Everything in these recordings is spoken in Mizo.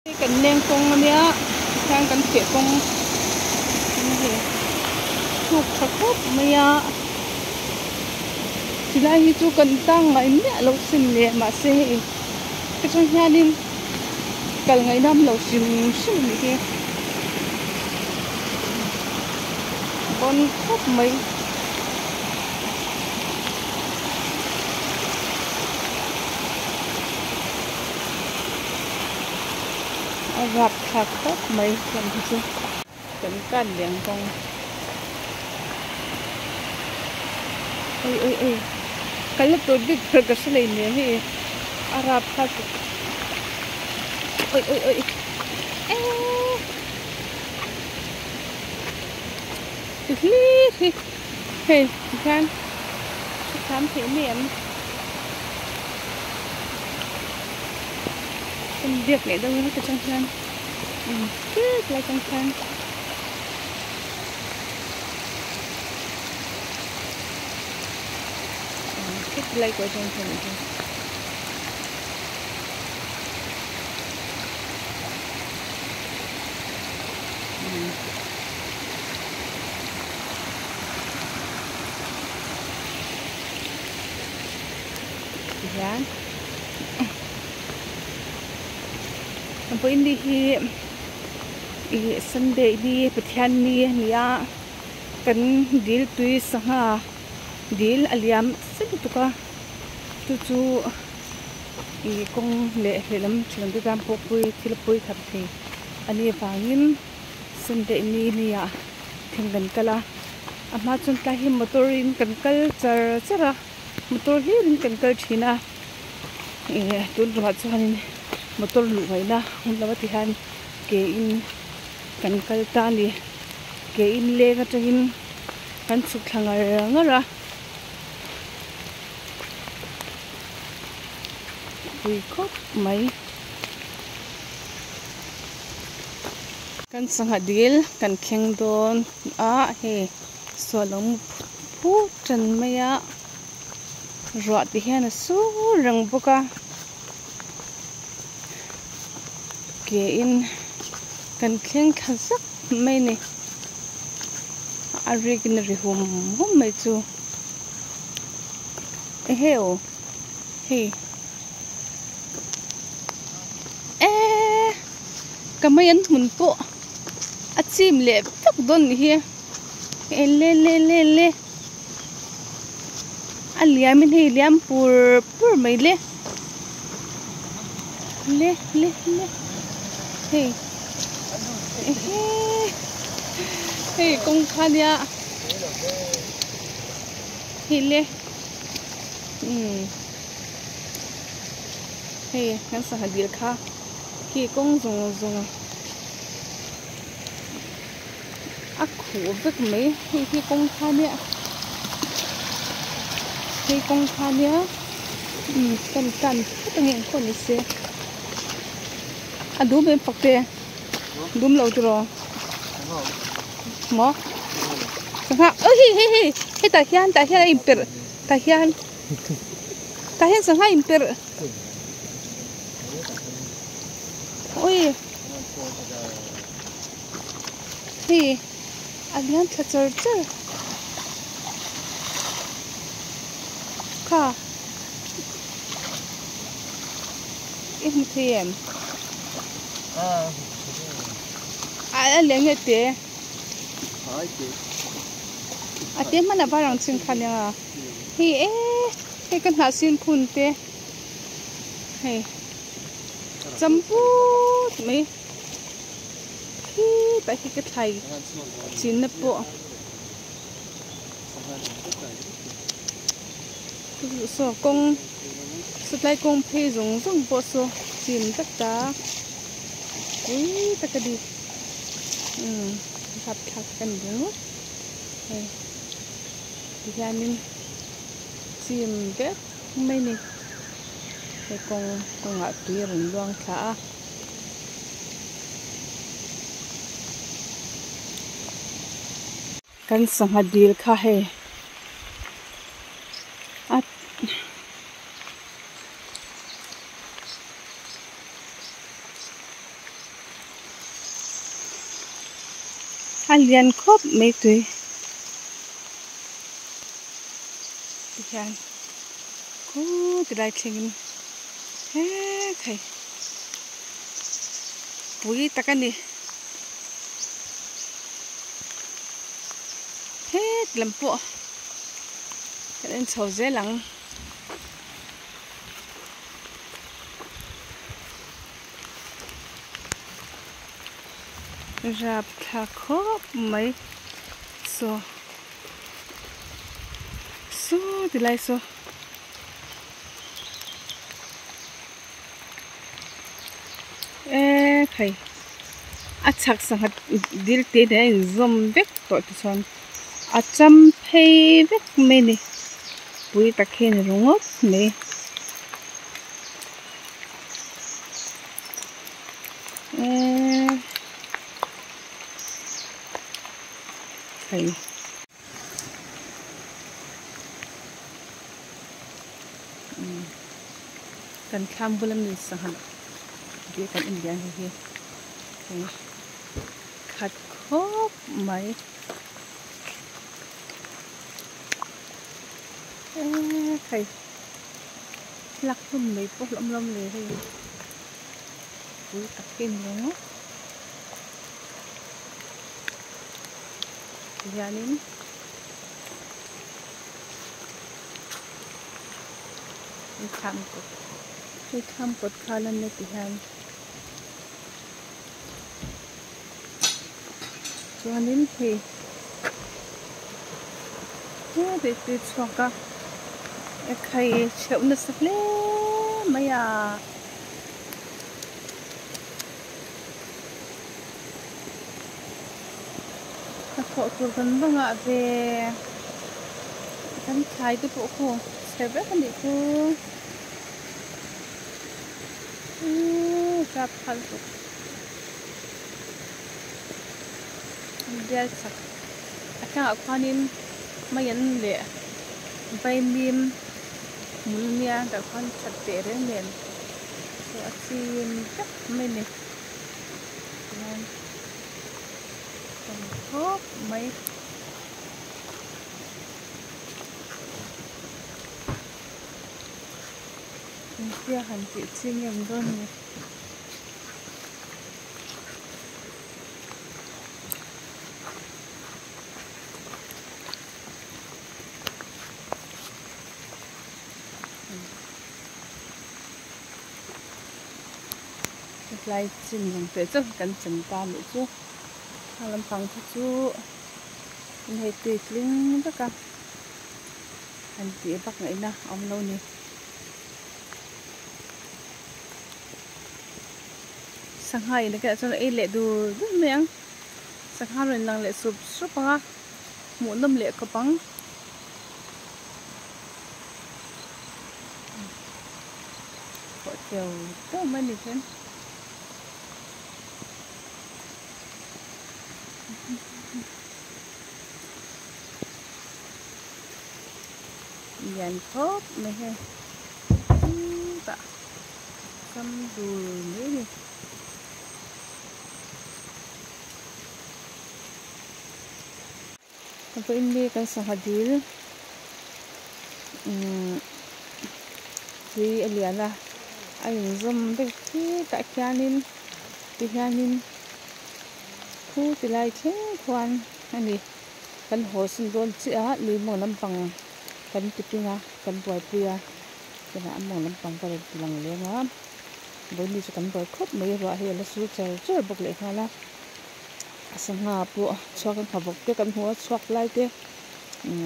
Hei kan leng kawng ania tikhian kan feh kawng hei thuk tha khawp mai a tilai hi chu kan tang ngai miah loh sin le mahse hei hetiang hianin kal ngaihna awm lo hrim hrim a nih hi bawn khawp mai. A rap thlak khawp mai hlawm hi chu kan kan lian kawng oi oi oi kalna tur bik ber ka hre lei nen hei a rap thlak oi oi oi eee ti hlir hi hei tikhian hrethiam theih mai em. Kan biak leh deuh ringawt atang hian tlek lai atang khian kheti lai pawh atang khian a Tihian vawiin hi ih sunday hi pathian ni a ni a kan dil tui sangha dil a liam nasa lutuk a chu chu ih kawng leh lehlam thian te tan pawh pui thil pui khat thei a nih avangin sunday ni ni ah thing kan kal a a hma chuan tlai hi motor in kan kal char char a. Motor hlirin kan kal thin a ih tun tumah chuanin motor luh ngaihna awm lo a ti hian ke in kan kal ta a ni ke in leng atangin kan chhuk thla ngar ngar a pui khawp mai. Kan sangha dil kan thleng dawn a hei sual awm phut tan mai a ruah te hian a sur reng bawk a ke in kan thleng thla zak mai a ni a rik in a ri hum hum mai chu eheu hei eee ka mai an hmun pawh a chim leh vek dawn nih hi. Le le le le a liam in hei liam pur pur mai le le le le hei ehe hei kawng kha nia hei le umm hei kan sangha dil kha khi kawng zawng zawng a khuh vek mai hei hi kawng kha nia hei kawng kha nia umm kan tan phawt ange engpawh ni se a dum em fak te dum lo tiraw maw sangha oi hei hei hei hetah hian tah hian a inperh tah hian tah hian sangha a inperh oi. Hei a lian thla char char kha i hmu thei em a lian nge te a te hman a var ang chin kha nia hei e hei ka hnah sin phun te hei champut mai. Khitah khi ka thlai chinna pawh saw kawng satlai kawng phei zawng zawng pawh saw chim tak ta pui tak a ni umm rapthlak tak a ni ringawt hei tihianin chim vek mai a ni he kawng kawngah tui a rawn luang thla a. Kan sangha dil kha hei a A lian khawp mai tui tikhian khaw ti lai thlengin he thei pui tak a ni het lam pawh kan en chho zel ang. Rapthla khawp mai saw saw ti lai saw e khai a chhak sangha dil te nen a inzawm vek tawh tichuan a cham phei vek mai a ni pui tak hi a ni ringawt mai. Hei kan thlam bula mi sangha tih kan en dian hei hi hei khat khawp mai hei. Lak hlum mai pawh hlawm hlawm le hei pui tak hi a ni lo maw tihianin hei thlam kawt hei thlam kawt kha lan na tihian chuanin hei he tui chhuak a ekhai chheuh nasa hle mai a. Hnathawh tur kan va ngah ve kan thlai te pawh khu chhe vek a nih chu tap phal tuk. Bial chak a tlangah khuanin maian leh vaimim hmul nia tah khuan that teh reng nen chu a chim vek mai a ni tihian tam khawp mai. Engtia han tih chi nge awm dawn ni. Hetlai chin lang teh chauh hi kan chan ta nih chu a lampang te chu hei tui tling vek a han tih vak ngaihna a awm lo a ni. Sangha in ah chuan ei leh dur dur mai ang sangha rawn lang leh sup sup ang a hmuh nawm leh khawp ang pawh teu teu mai a ni chuan lian khawp mai hei chutah. Sam dur mai a ni. Vawiin mi kan sangha dil umm tui a lian a a inzawm vek khitah khianin tihianin khu ti lai thleng khuan a ni kan haw sin dawn chiah a lui mawng lampang kan ti ping a kan buaipui a. Tunah a mawng lampang ka rawn ti lang leng a vawiin chu kan buai khawp mai ruah hi a la sur char char bawk leh nghal a a sangha pawh chhuak a nghavawk te kan hmu a chhuak lai te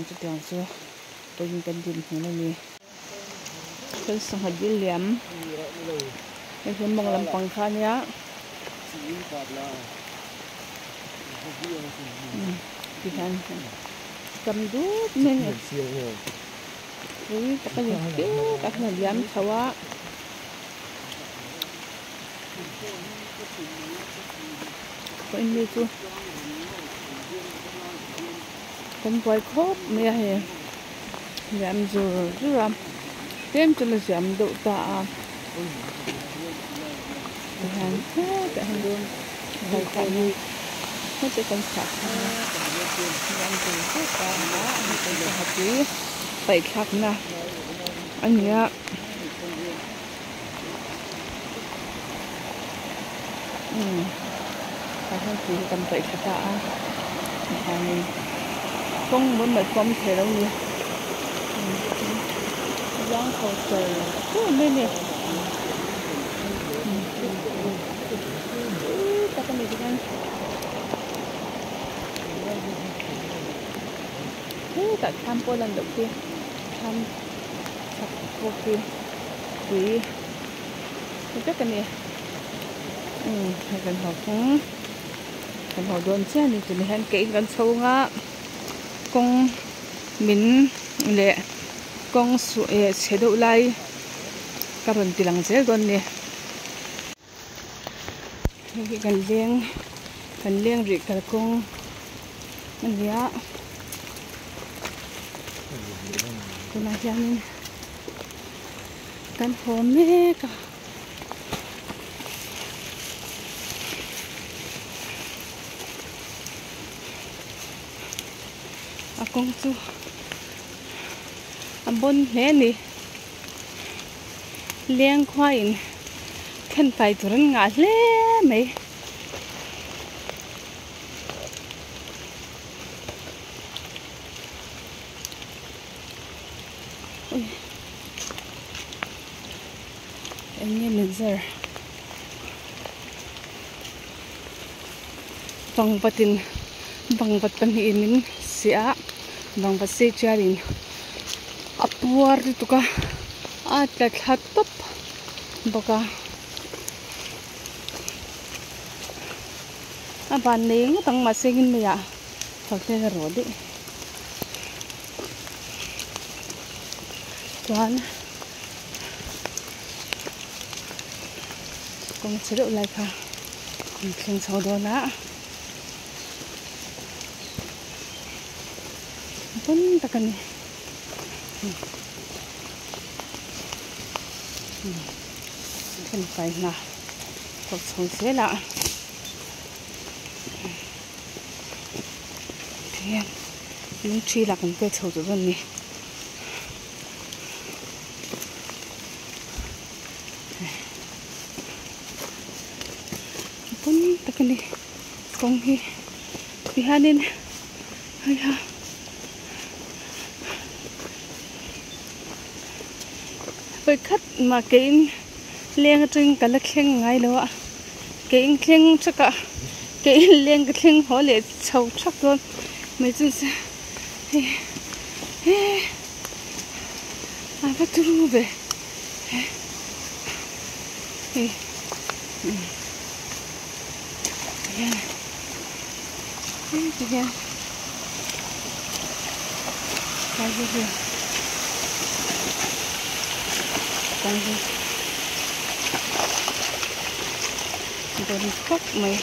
chutiang chu vawiin kan dinhmun a ni. Kan sangha dil liam hei hi mawng lampang kha a nia tihian tam dut mai a ni. Pui tak a ni tep a hna liam chho a. Pawhin mi chu kan buai khawp mai a hei liam zur zur a tlem chu la ziam deuh ta a tihian hetah hian. Heti kan chah khan sangha tui paih thlakna a ni a. Umm tah hian tui hi kan paih thla ta a tihianin kawng mawi mai pawh a awm thei lo a ni zang chho char char mai a ni. Tak a ni tikhian hetah thlam pawh a lan loh khi thlam chhak pawh khi tui vek a ni umm hei kan haw kawng kan haw dawn chiah a ni tunah hian ke in kan chho ang a kawng min leh kawng suh eh chhe deuh lai ka rawn ti lang zel dawn a ni. Hei hi kan leng kan leng rih kalkawng a ni a tunah hianin kan haw mek a. A kawng chu a bawn hle a ni. Leng khuain thenfai tur an ngah hle mai. Eng nge min zar pangpatin pangpat pahnihin min siah a pangpat sei tialin a puar lutuk a a tla thla tawp bawk a a van nei ngawt ang mahse engin meiah hotel a rawh daih chuan kawng chhe deuh lai kha an thleng chho dawn a pawn tak a ni thenfai hna thawk chho zel a tihian lungthi lah kan kal chho tawh dawn a ni. Pawn tak a ni kawng hi tihianin hei ha vawikhat mah keiin leng atangin ka la thleng ngai lo a keiin thleng thak a keiin leng ka thleng haw leh chho thak dawn mai chu se hei he. A va turu ve hei tihian hei tihian tlai hi hei kawng hi dawn khawp mai.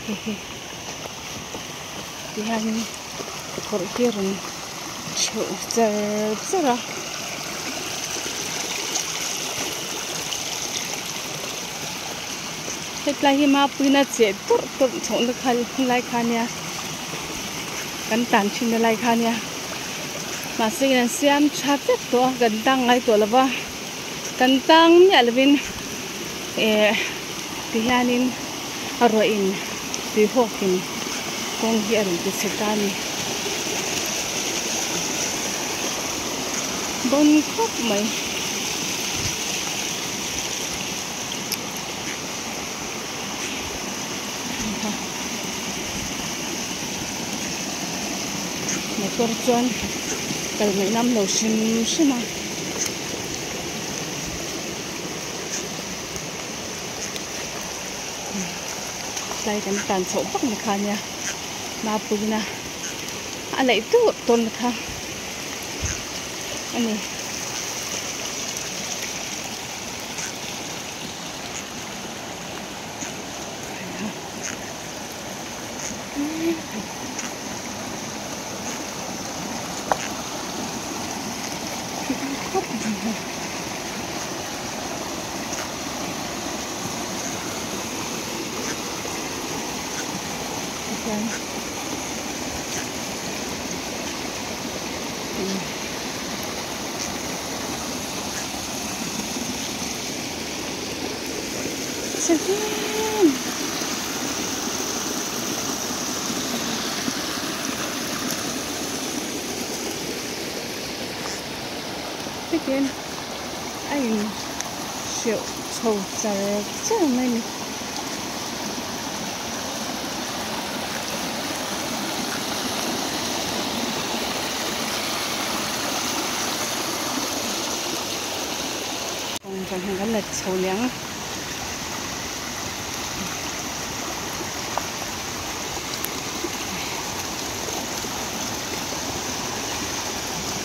Hehe tihianin kawr hi a rawn theuh char char a hetlai hi mapuina cheh tawrh tawrh chhohna kha lai kha ania kan tan thin na lai kha ania mahse in an siam tha vek tawh a kan tang ngai tawh lo va kan tang miah lovin eh tihianin a ruah in tui hawk in kawng hi a rawn ti chhe ta a ni bawn khawp mai. Motor chuan kal ngaih nam lo hrim hrim a. Tlai kan tan chhoh vak na kha ania Mapuina a laih tur tawn na kha a ni. hian Hetiang a in hreuh chho char char mai a ni. Kawng hran hian kan la chho leh ang a.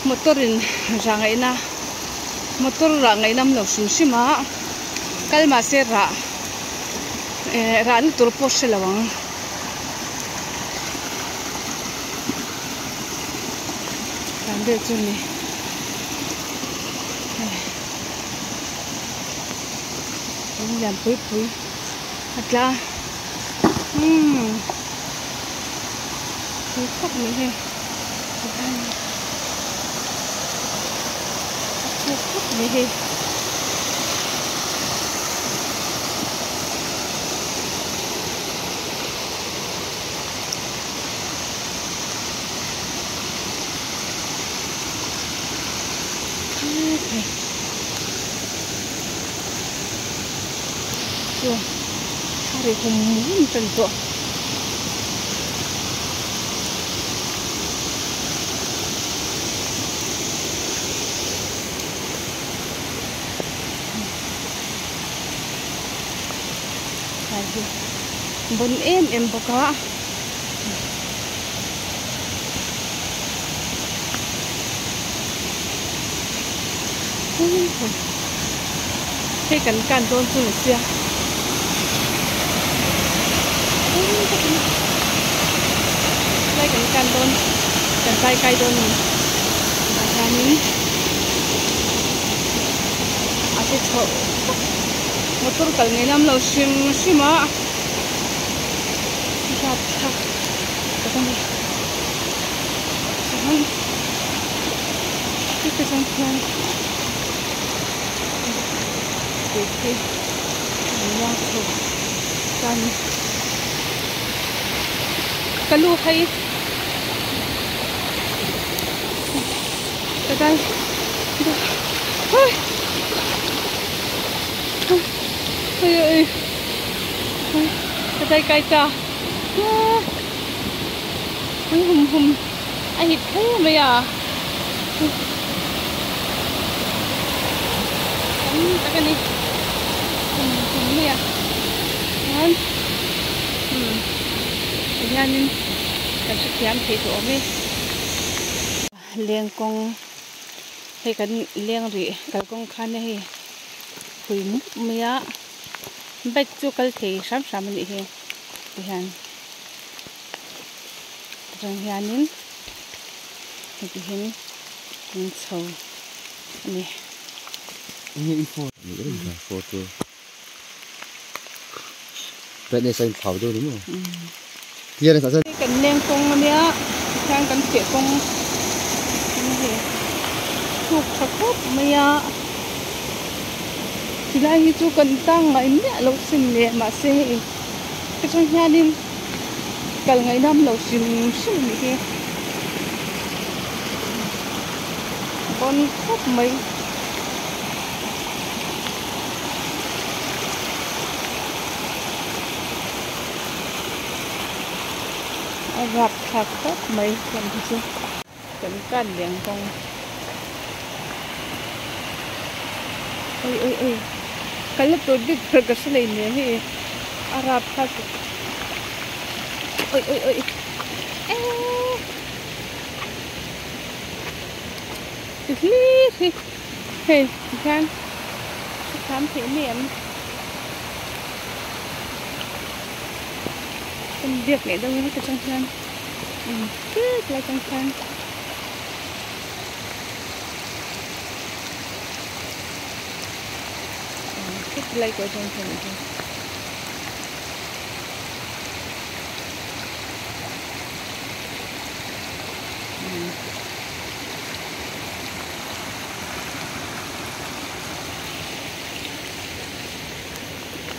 Motor in rah ngaihna motor rah ngaihna awm lo hrim hrim a kal mahse rah eh rahna tur pawh hre lo ang. Dan vel chu a ni. Lung lian pui pui a tla a umm tui khawp mai hei a thuk khawp mai hei. Chu a ri hum hum tan tawh. Bon em em bawk a. Hei kan kan dawn chu ni sia lai kan kan dawn kan zai kai dawn a ni tah hianin a ti chhoh motor kal ngei lam lo hrim hrim a. Rapthlak tak a ni chuan heta tang hian tui khi a rawn luang chho ta a ni ka lu hai ka dai ui ui ui ka dai kai ta ui hum hum a hit kher mai a tam tak a ni hum hum mai a chuan umm tihianin kan hrethiam thei tawh awm e leng kawng hei kan leng rih kalkawng khan hei hui mup mai a. Bike chu kal thei hram hram a nih hi tihian atang hianin heti hian an chho a ni. Kan leng kawng a nia tikhian kan feh kawng hei thuk tha khawp mai a. Tilai hi chu kan tang ngai miah loh sin le mahse hei atang hianin kal ngaihnam lo hrim hrim a nih hi a bawn khawp mai. A rapthlak khawp mai hlawm hi chu kan kan liang kawng. Oi oi oi kal na tur bik ber ka hre lei nen hei a rapthlak oi oi oi eee ti hlir hi hei tikhian hrethiam theih mai em kan biak leh deuh in heti chang hian tlai tang khan. Lai ko atang hian a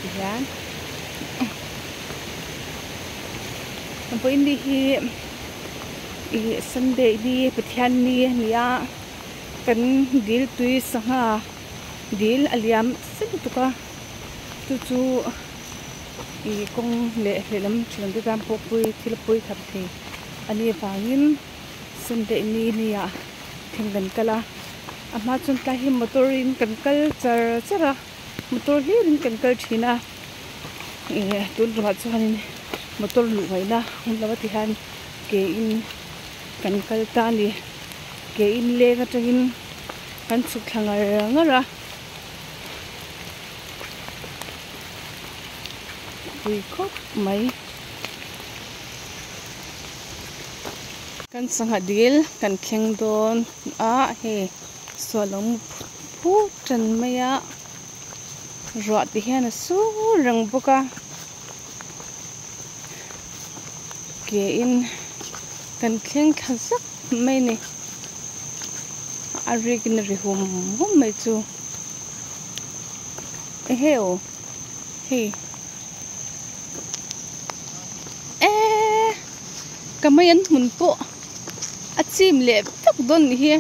Tihian vawiin ni hi ih sunday ni pathian ni a ni a kan dil tui sangha dil a liam nasa lutuk a chu chu ih kawng leh lehlam thian te tan pawh pui thil pui tham thei a nih avangin sunday ni ni ah thing kan kal a a hma chuan tlai hi motor in kan kal char char a. Motor hlirin kan kal thin a ih tun tumah chuanin motor luh ngaihna awm lo a ti hian ke in kan kal ta a ni ke in leng atangin kan chhuk thla ngar ngar a pui khawp mai. Kan sangha dil kan thleng dawn a hei saw lo mu phut phut tan mai a ruah te hian a sur reng bawk a ke in kan thleng thla zak mai a ni a rik in a ri hum hum mai chu eheu hei eee ka mai an hmun pawh a chim leh vek dawn nih hi.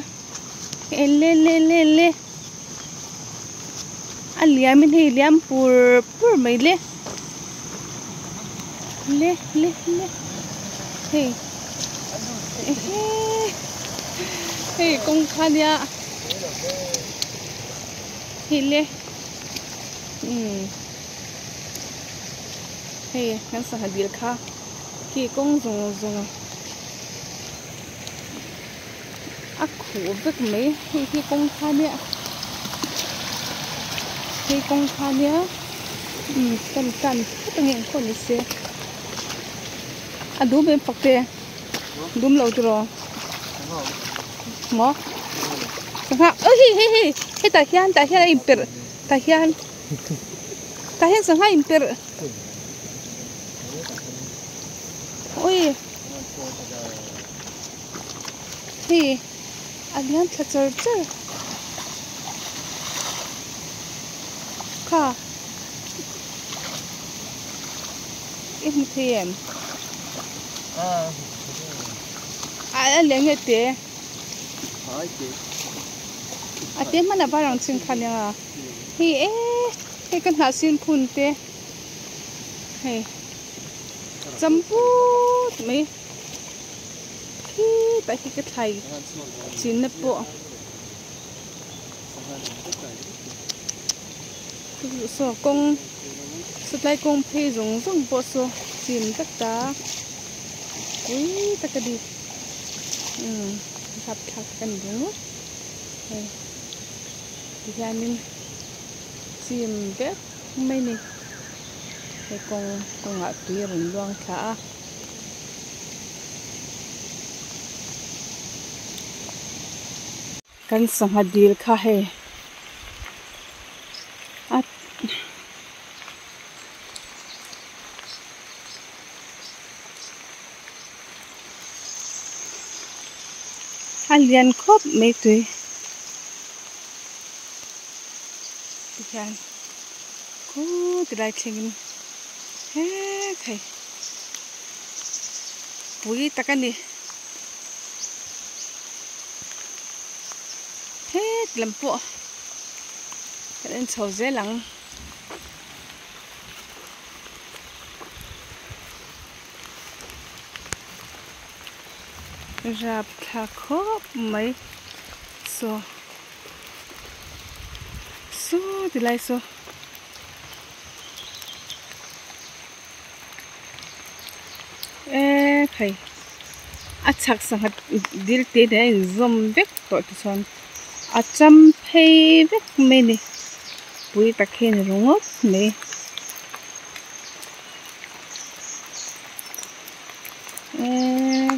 Le le le le a liam in hei liam pur pur mai le le le le hei ehe hei kawngka nia hei le umm hei kan sangha dil kha khi kawng zawng zawng. A khuh vek mai hei hi kawngka nia hei kawngka nia umm kan tan phawt ange engpawh ni se a dum em fak te dum lo tiraw maw sangha aw hei hei hei hetah hian tah hian a inperh tah hian tah hian sangha a inperh awi. Hei a lian thla char char kha i hmu thei em a a lian nge te a te hman a var ang chin kha nia hei e hei ka hnah sin phun te hei champut mai. Khitah khi ka thlai chinna pawh saw kawng satlai kawng phei zawng zawng pawh saw chim vek ta pui tak a ni umm rapthlak tak a ni ringawt hei tihianin chim vek mai a ni hei kawng kawngah tui a rawn luang thla a. Kan sangha dil kha hei a a lian khawp mai tui tikhian khaw tilai thlengin hek hei. Pui tak a ni. Het lam pawh kan en chho zel ang. Rapthlak khawp mai saw saw ti lai saw. Eee khai a chhak sangha dil te nen a inzawm vek tawh tichuan a cham phei vek mai a ni pui tak hi a ni ringawt mai eee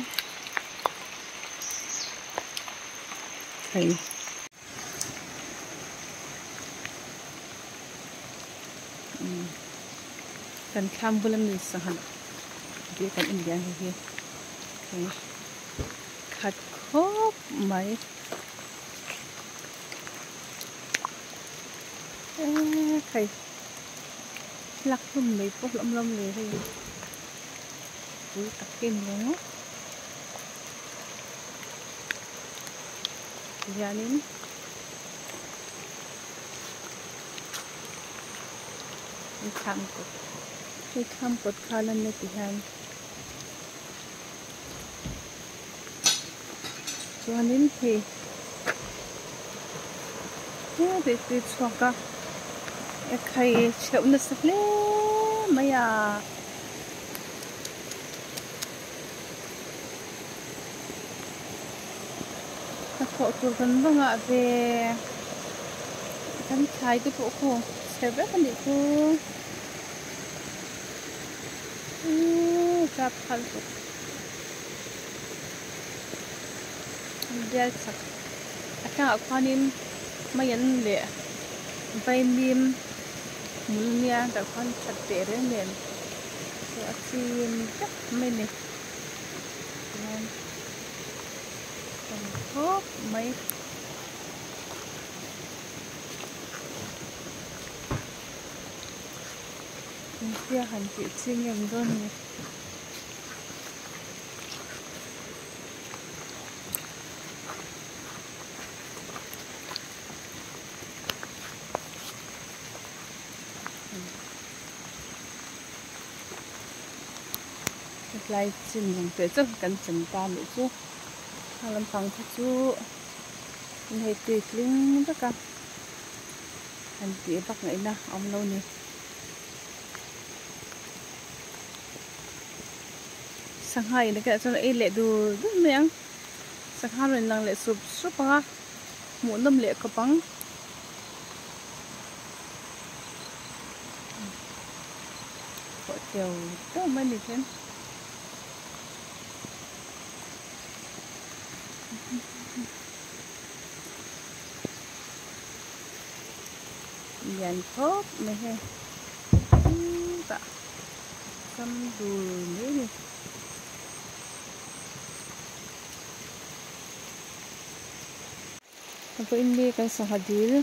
khai. Kan thlam bula mi sangha tih kan en dian hei hi hei khat khawp mai eee hei Lak hlum mai pawh hlawm hlawm le hei pui tak hi a ni ang tihianin hei thlam kawt hei thlam kawt kha lan na tihian chuanin hei he tui chhuak a ekhai chheuh nasa hle mai a. Hnathawh tur kan va ngah ve kan thlai te pawh khu chhe vek a nih chu uuh tap phal bawk bial chak a tlangah khuanin maian leh vaimim hmul nia tah khuan that teh reng nen chu a chim vek mai a ni chuan tam khawp mai. Engtia han tih chi nge ang dawn ni. Hetlai chin lang teh chauh hi kan chan ta anih chu a lampang kha chu hei tui tling vek a han tih vak ngaihna a awm lo a ni. Sangha in ah chuan ei leh dur dur mai ang sangha rawn lang leh sup sup ang a hmuhnawm leh khawp ang. Pawh teu teu mai ni hian. Lian khawp mai hei chutah sam dur mai a ni. Vawiin mi kan sangha dil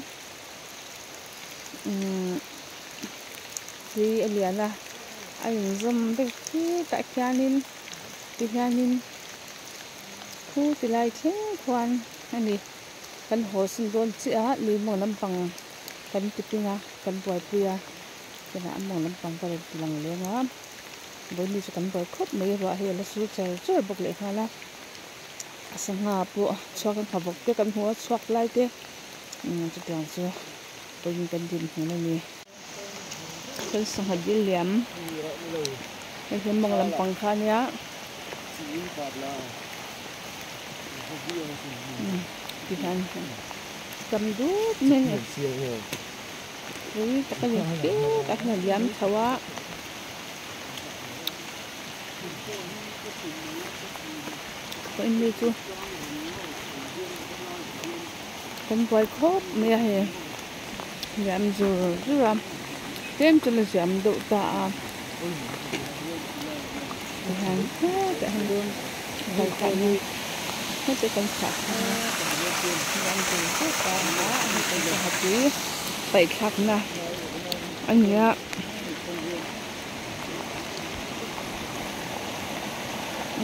umm tui a lian a a inzawm vek khitah khianin tihianin khu ti lai thleng khuan a ni. Kan haw sin dawn chiah a lui mawng lampang kan ti ping a kan buaipui a tunah a mawng lampang ka rawn ti lang leng a vawiin chu kan buai khawp mai ruah hi a la sur char char bawk leh nghal a a sangha pawh chhuak an nghavawk te kan hmu a chhuak lai te chutiang chu vawiin kan dinhmun a ni. Kan sangha dil liam hei hi mawng lampang kha a nia tihian tam dup mai a ni pui tak a ni tletah hian a liam chho a. Vawiin mi chu kan buai khawp mai a hei. Ziam zur zur a tlem chu la ziam deuh ta a tihian hetah hian balhla heti kan chhah khan ziam zur zur ta a hei kan sangha tui paih thlakna a ni a.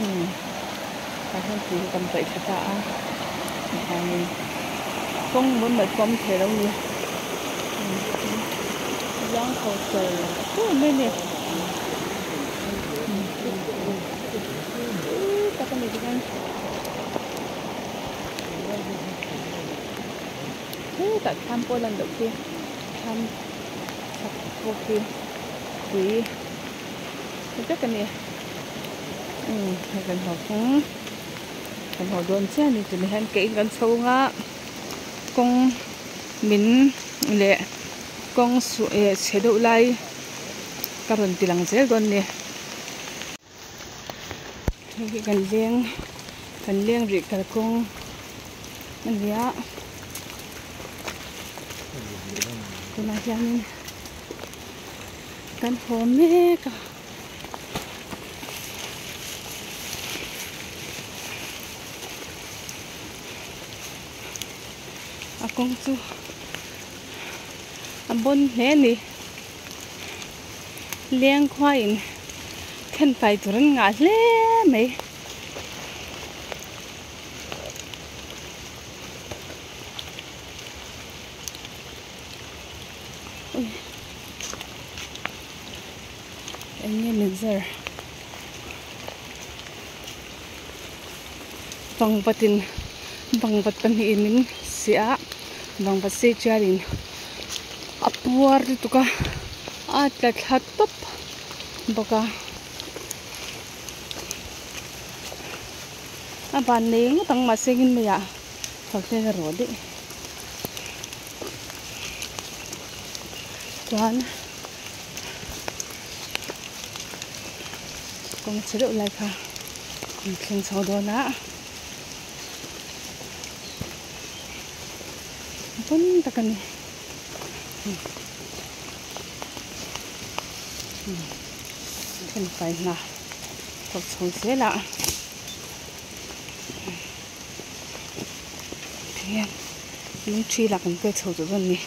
Umm tah hian tui hi kan paih thla ta a tihianin kawng mawi mai pawh a awm thei lo a ni zang chho char char mai a ni tui tak a ni tikhian hetah thlam pawh a lan loh khi thlam chhak pawh khi. Tui vek a ni umm hei kan haw kawng kan haw dawn chiah a ni tuni hian ke in kan chho ang a kawng min leh kawng suh eh chhe deuh lai ka rawn ti lang zel dawn a ni. Hei hi kan leng kan leng rih kalkawng a ni a tunah hianin kan haw mek a. A kawng chu a bawn hle a ni. Leng khuain thenfai tur an ngah hle mai. Eng nge min zar pangpatin pangpat pahnihin min siah a pangpat sei tialin a puar lutuk a a tla thla tawp bawk a a van nei ngawt ang mahse engin meiah hotel a rawh daih chuan kawng chhe deuh lai kha an thleng chho dawn a pawn tak a ni thenfai hna thawk chho zel a. Tihian lung thi lah kan kal chho tawh dawn a ni.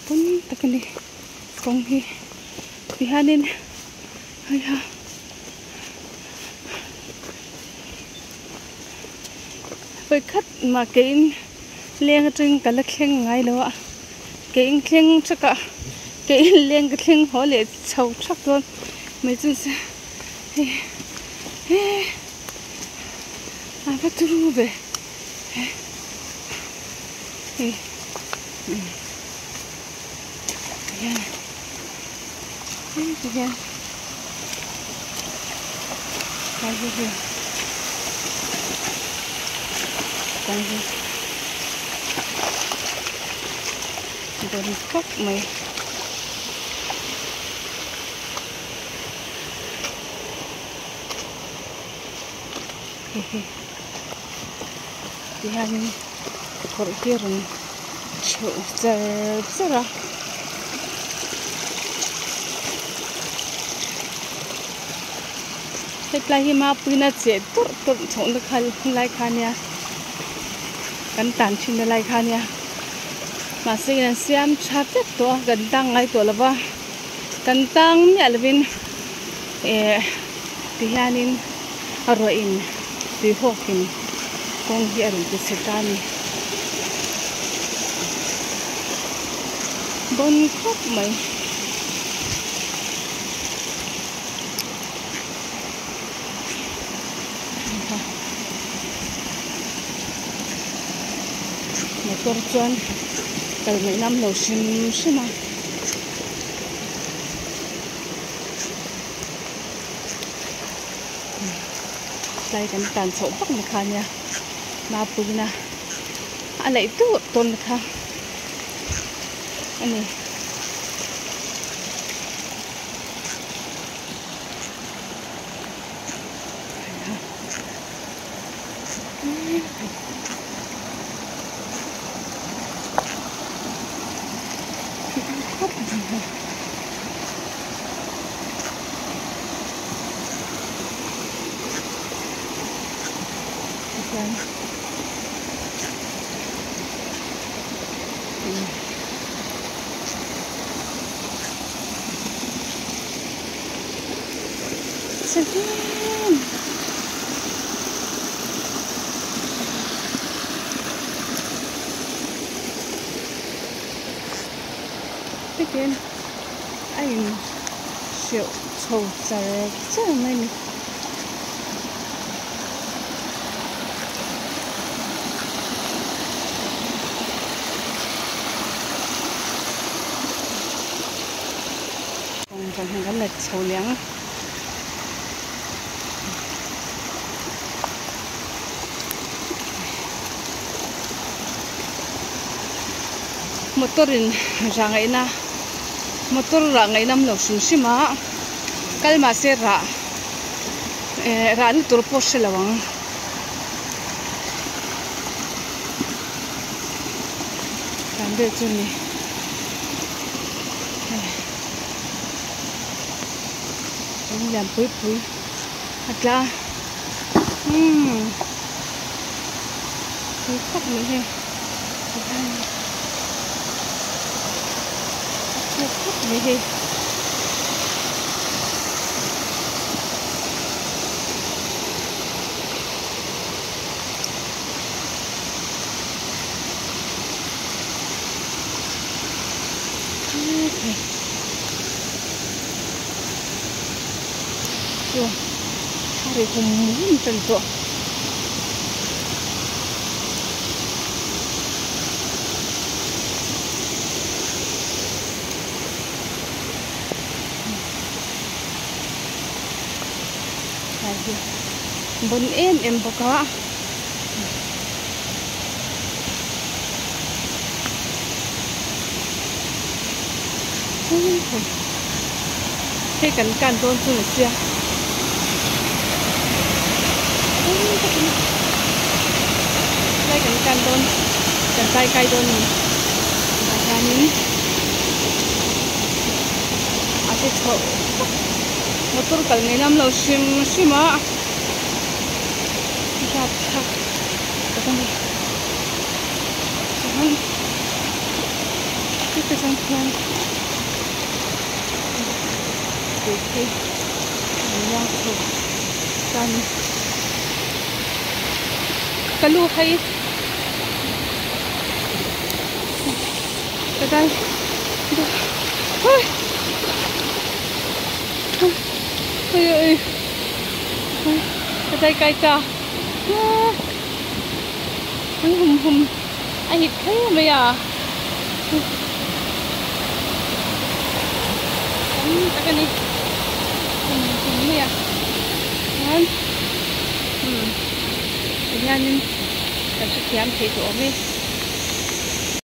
Pawn tak a ni kawng hi tihianin hei ha vawikhat mah keiin leng atangin ka la thleng ngai lo a. Ke in thleng thak a ke in leng ka thleng haw leh chho thak dawn mai chu se hei he a va turu ve he hei tihian hei tihian tlai hi hei kawng hi. Dawn khawp mai. Hehe tihianin kawr hi a rawn theuh char char a. Hetlai hi mapuiin a cheh tawrh tawrh chhohna kha lai kha ania kan tan thinna lai kha ania. Mahse in an siam tha vek tawh a kan tang ngai tawh lo va kan tang miah lovin eh tihianin a ruah in tui hawkin kawng hi a rawn ti chhe ta a ni bawn khawp mai. Motor chuan kal ngaih nam lo hrim hrim a. Tlai kan tan chhoh vak na kha ania Mapuiin a a laih tur tawn na kha a ni. Hetiang a in hreuh chho char char mai a ni. Kawng zawng hian kan la chho leh ang. Motor in rah ngaihna motor rah ngaihna awm lo hrim hrim a kal mahse rah eh rahna tur pawh hre lo ang. Dan vel chu a ni hei lung lian pui pui a tla a umm. Tui khawp mai hei tihian a thuk khawp mai hei. Chu a ri hum hum tan tawh. Tlai hi bon em em bawk a. Hei kan kan dawn chu ni sia tlai kan kan dawn kan tlai kai dawn ni tah hianin a ti chhoh motor kal ngei lam lo hrim hrim a. Rapthlak tak a ni chuan heta tang hian tui hi a rawn luang chho ta a ni ka lu hai ka dai ui Ka dai kai ta an hum hum a hit kher mai a tam tak a ni hum hum mai a chuan umm tihianin kan hrethiam thei tawh awm e.